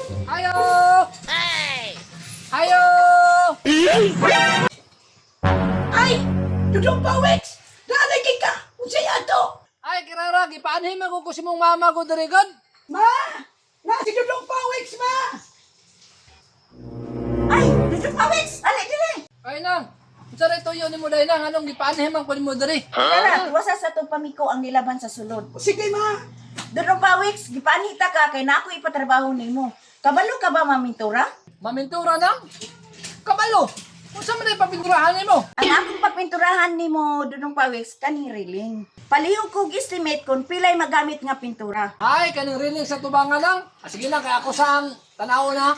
Ayo! Ayo! Ay! Dudong Pawex! Naalagay ka! Unsay ato? Ay, Kirara, gipaanhin man ko si mong mama ko diri god. Ma! Na si Dudong Pawex, ma! Ay, Dudong Pawex! Ali, dili! Ay nang, unsa ray tuyo nimo dai nang anong gipaanhin man ko nimo diri? Tara, tuwasa sa itong pamiko ang nilaban sa sulod. Sige, ma! Dudong Pawex, gipaanhita ka kay na ako ipatrabaho nimo. Kabalo ka ba, Mamintura? Mamintura nang? Kabalo. Unsa man ay papinturahan nimo? Ang akong papinturahan nimo, Dudong Pawex, kaning railing. Palihog kog estimate kung pilay magamit nga pintura. Ay, kaning riling sa tubangan lang. Ah, sige lang, kay ako sang tanaw na.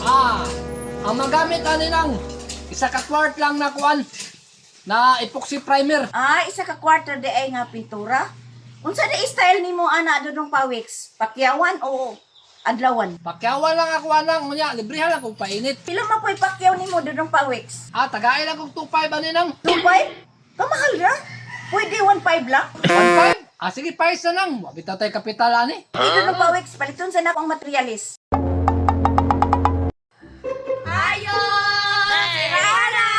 Ah, ang magamit ani lang, isa ka quart lang na kuan na epoxy primer. Ah, isa ka quarter de ay nga pintura. Unsa di style nimo ana Dudong Pawex? Pakyawan o adlawan? Pakyawan lang ako anang, unya, librehan lang kung painit. Pila man po'y pakyaw nimo Dudong Pawex? Ah, tagay lang kong 2.5 ani nang. 2.5? Kamahal ra. Pwede 1.5 lang. 1.5? Ah, sige, pais na lang. Wabita tayo kapital ani. Dito ng Pawex, paliton sa na akong materialis. Ayo! Kirara!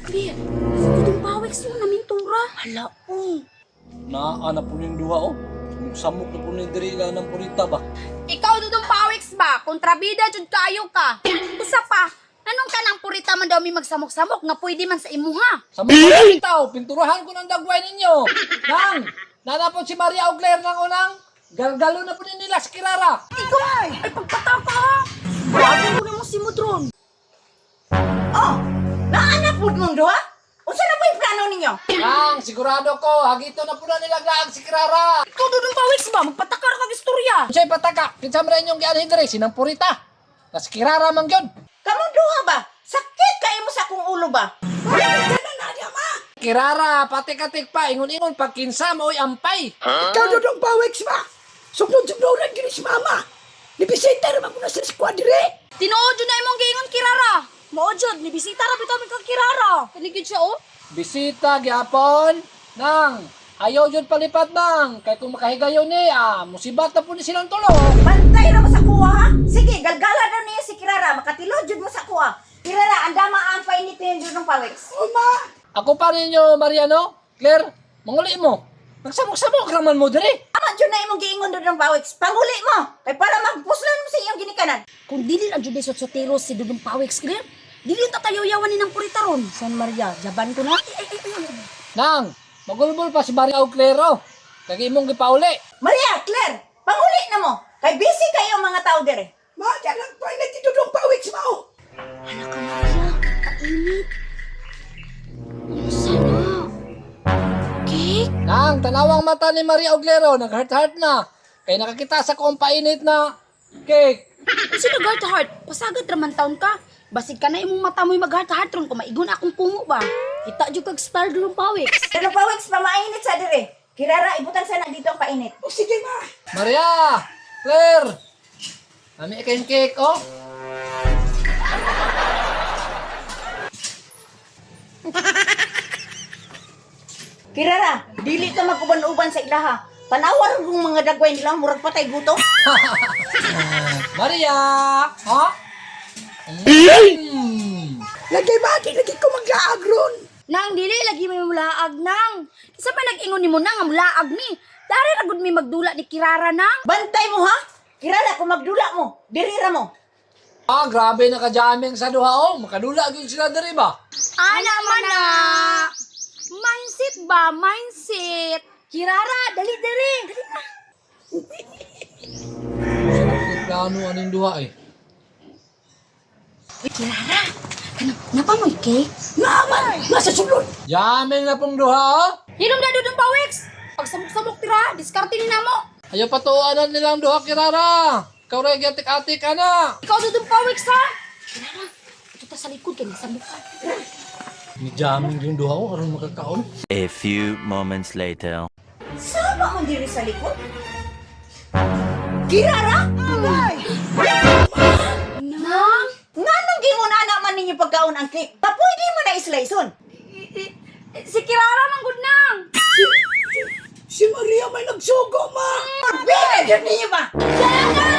Clear! Sa Dudong Pawex mo, namintura. Hala, oh. Naa na po ning duha oh. Samok na po ning diri ng purita ba. Ikaw, Dudong Pawex ba? Kontrabida, jud kaayo ka. Usa pa, anong ka ng purita man daw mi magsamok-samok nga pwede man sa imuha? Sa mga tao, pinturahan ko ng dagway ninyo. Nang, nanapon si Maria Ogler ng unang, galgalo na po ni nila si Kirara. Ikaw, ay pagpataka ha! Bago mo nimo si Mudron. Oh, naanak po mong duha? Unsa na po yung plano ninyo? Nang, sigurado ko, hagito na po na nila laag si Kirara. Ikaw, Dudong Pawex ba? Magpataka ra kag istorya. Siya'y pataka, kinsa man inyong gianhin diri, sinang purita. Na si Kirara man gyud. Kamong duha ba? Sakit kayo mo sa akong ulo ba? Tanan na niya, ma! Kirara, patik-atik pa, ingon-ingon, pag kinsa mo, oy, ampay. Ikaw, Dudong Pawex, ma! Sugnod-sugnoran gini si mama! Nibisita naman ko na sa squad dire! Tinuod jud na imong giingon Kirara. Mao jud ni bisita ra bitaw mi kang Kirara. Kani gyud siya oh. Bisita gyapon nang ayaw yun palipat nang kay kung makahigayon ni ah musibat na po ni silang tulo. Bantay ra mo sa kuha ha? Sige, galgala daw niya si Kirara. Makatilo jud mo sa kuha. Kirara, andama ang painit niyo Dudong Pawex. O, ma! Ako pa ninyo, Mariano, Claire, manguli mo. Nagsamok-samok raman mo diri. Tama jud na imong giingon Dudong Pawex. Panguli mo! Kay para magpuslan mo sa iyong ginikanan. Kung dili lang jud sotsotero si Dudong Pawex clear, dili ta tayo-yawan ni ng purita ron. San Maria, jaban ko na. Ay, ay, ay, ay. Nang, magulbol pa si Maria og Claire oh. Kag imong gipauli. Maria, Claire, panguli na mo. Kay busy kayo ang mga tao dire. Ma, di lang painit ni Dudong Pawex, ma! oh. Hala ka Maria, kainit. Unsa na? Cake? Nang, tanawang mata ni Maria Oglero, nag-heart-heart na. Kay nakakita sa kong painit na cake. Unsa nag heart heart? Pasagad ra man taon ka. Basig ka na imong mata mo'y mag heart heart ron kung maigon akong kumo ba. Kita jud kag star Dudong Pawex. Dudong Pawex, pamainit sa dire. Kirara, ibutang sana dito ang painit. O, sige, ma! Maria, Claire, nami kayong cake, oh. Kirara, dili ka mag-uban-uban sa ilaha. Tanawa rin kung mga dagway nila, murag patay gutom. Maria, ha? Mm. Lagi, ma! Di lagi ko maglaag ron! Nang dili lagi may mulaag nang. Isa pa nag-ingon nimo nang nga mulaag mi. Dari ra gud mi magdula ni Kirara nang. Bantay mo ha? Kirara, kung magdula mo, dirira mo. Ah, grabe naka-jamming sa duha, oh. Makadula gyud sila diri ba? Ana man na. Mindset ba? Mindset. Kirara, dali dali. Dali na. Plano aning duha eh. Uy, Kirara. Kanang napa mo'y cake? Nga man! Nasa sulod! Jamming na pong duha, oh. Hinom na dudong pawiks. Pag samok-samok tira, diskarte ni namo. Ayaw patuanan nilang duha, Kirara. Ikaw rin, atik-atik ka na. Ikaw dudong pawiks ha. Kirara, ito ta sa likod kay nasamukan. Ni jamming yung duha ko, aron makakaon. A few moments later. Sama mo diri sa likod? Kirara? Ay! Nang, Nga nung gingon ana man ninyo pagkaon ang cake? Ta pwede mo na islaison. Si Kirara man gud nang. Si Maria may nagsugo, ma! Pagbibi jud ninyo ba? Dala.